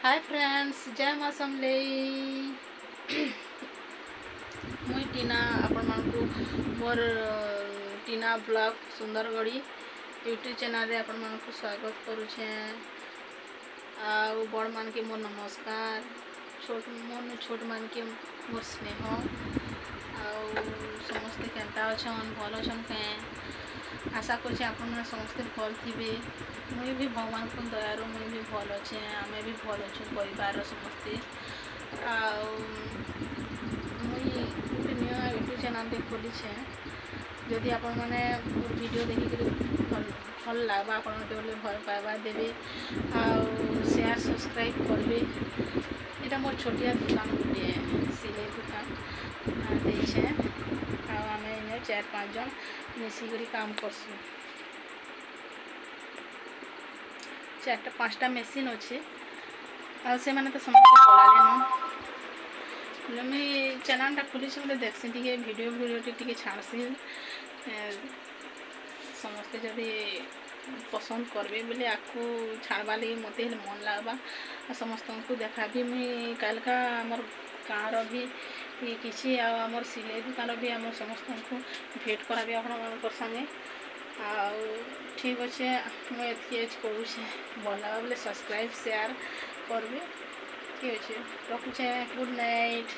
ହାଏ friends, ଜୟ ମା ସମଲେଇ। ମୁଇଁ ଟିନା, ଆପଣମାନଙ୍କୁ ମୋର ଟିନା ବ୍ଲଗ୍ ସୁନ୍ଦରଗଡ଼ି ୟୁଟ୍ୟୁବ୍ ଚ୍ୟାନେଲ୍ରେ ଆପଣମାନଙ୍କୁ ସ୍ୱାଗତ କରୁଛେଁ। ଆଉ ବଡ଼ମାନକେ ମୋର ନମସ୍କାର, ଛୋଟ ମୋରନୁ ଛୋଟମାନକେ ମୋର୍ ସ୍ନେହ। ଆଉ ସମସ୍ତେ କେନ୍ତା ଅଛନ୍, ଭଲ୍ ଅଛନ୍ କେଁ? ଆଶା କରୁଛେ ଆପଣମାନେ ସମସ୍ତେ ଭଲ୍ ଥିବେ। ମୁଇଁ ବି ଭଗବାନଙ୍କ ଦୟାରୁ ମୁଇଁ ବି ଭଲ୍ ଅଛେଁ, ଆମେ ବି ଭଲ୍ ଅଛୁ ପରିବାରର ସମସ୍ତେ। ଆଉ ମୁଇଁ ଗୋଟେ ନୂଆ ୟୁଟ୍ୟୁବ୍ ଚ୍ୟାନେଲ୍ଟେ ଖୋଲିଛେଁ। ଯଦି ଆପଣମାନେ ମୋର୍ ଭିଡ଼ିଓ ଦେଖିକରି ଭଲ୍ ଲାଗ୍ବା ଆପଣଙ୍କୁ ବୋଲେ ଭଲ୍ ପାଇବା ଦେବେ ଆଉ ସେୟାର ସବସ୍କ୍ରାଇବ୍ କରିବେ। ଏଇଟା ମୋର୍ ଛୋଟିଆ ଦୋକାନ, ଗୋଟିଏ ସିଲେଇ ଦୋକାନ ଦେଇଛେଁ ଆଉ ଆମେ ଇନେ 4-5 ଜଣ ମିଶିକରି କାମ କରସୁଁ। 4ଟା 5ଟା ମେସିନ୍ ଅଛେ ଆଉ ସେମାନେ ତ ସମସ୍ତେ ପଲାଲେନ। ମୁଇଁ ଚ୍ୟାନେଲ୍ଟା ଖୋଲିଛେ ବୋଲେ ଦେଖ୍ସି, ଟିକେ ଭିଡ଼ିଓ ଟିକେ ଛାଡ଼୍ସି। ସମସ୍ତେ ଯଦି ପସନ୍ଦ କରିବେ ବୋଲେ ଆଗକୁ ଛାଡ଼ବା ଲାଗି ମୋତେ ହେଲେ ମନ୍ ଲାଗ୍ବା ଆଉ ସମସ୍ତଙ୍କୁ ଦେଖାବି। ମୁଇଁ କାଲ୍କା ଆମର୍ ଗାଁର ବି କିଛି ଆଉ ଆମର୍ ସିଲେଇ ଦୋକାନ ବି ଆମ ସମସ୍ତଙ୍କୁ ଭେଟ କରାବି ଆପଣମାନଙ୍କର ସାଙ୍ଗେ। ଆଉ ଠିକ୍ ଅଛେ, ମୁଁ ଏତ୍କି ଏଜ୍ କରୁଛେ। ଭଲ୍ ଲାଗ୍ବା ବୋଲେ ସବସ୍କ୍ରାଇବ୍, ସେୟାର କରିବେ। ଠିକ୍ ଅଛେ, ରଖୁଛେ। Good night.